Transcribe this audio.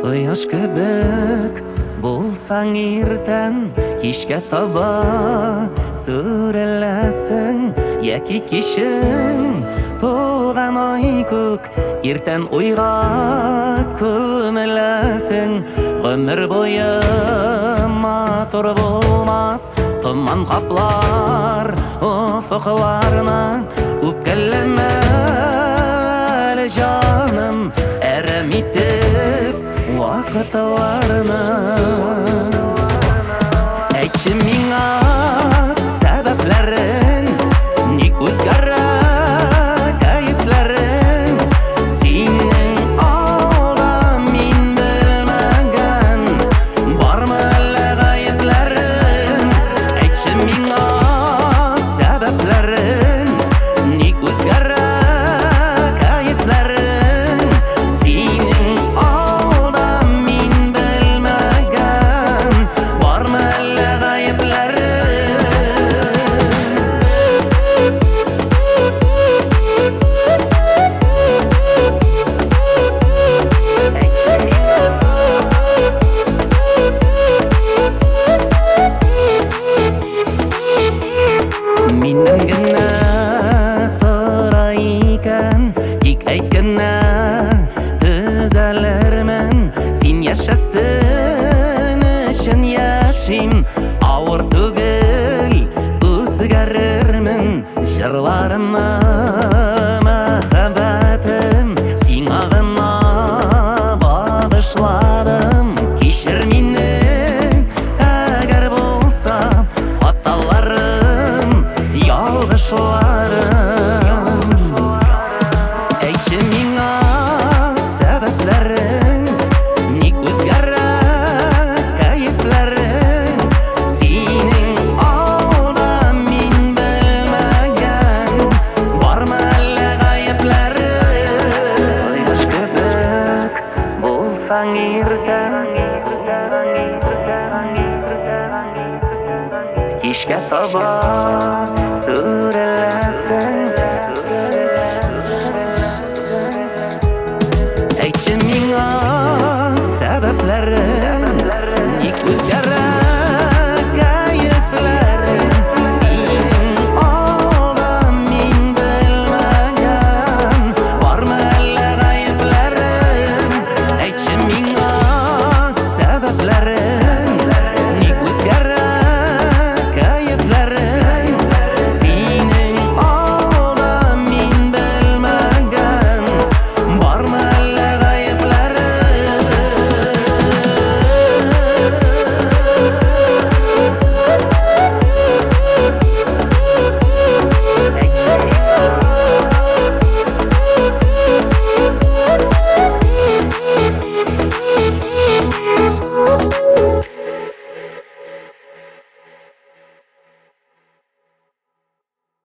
Кояш кебек булсаң иртән, кичкә таба сүреләсең, яки кичен тулган ай күк иртән уйга күмеләсең. Гомер буе матур булмас, томан каплар офыкларны. Үпкәләмә әле, җаным, әрәм итеп вакытларны. Әйтче миңа сәбәпләрен, ник үзгәрә кәефләрең? Синең алда мин белмәгән бармы әллә гаепләрең? Әйтче миңа сәбәпләрен, ник үзгәрә кәефләрең? Синең алда мин белмәгән бармы әллә гаепләрең? Миннән генә тора икән, тик әйт кенә, төзәлермен. Син яшәсен өчен яшим, авыр түгел, үзгәрермен. Җырларымны, мәхәббәтем, сиңа гына багышладым. Кичер мине, әгәр булса хаталарым, ялгышларым. Әйтче миңа сәбәпләрен, ник үзгәрә кәефләрең? Синең алда мин белмәгән бармы әллә гаепләрең? Кояш кебек булсаң иртән, кичкә таба сүреләсең. Әйтче миңа сәбәпләрен.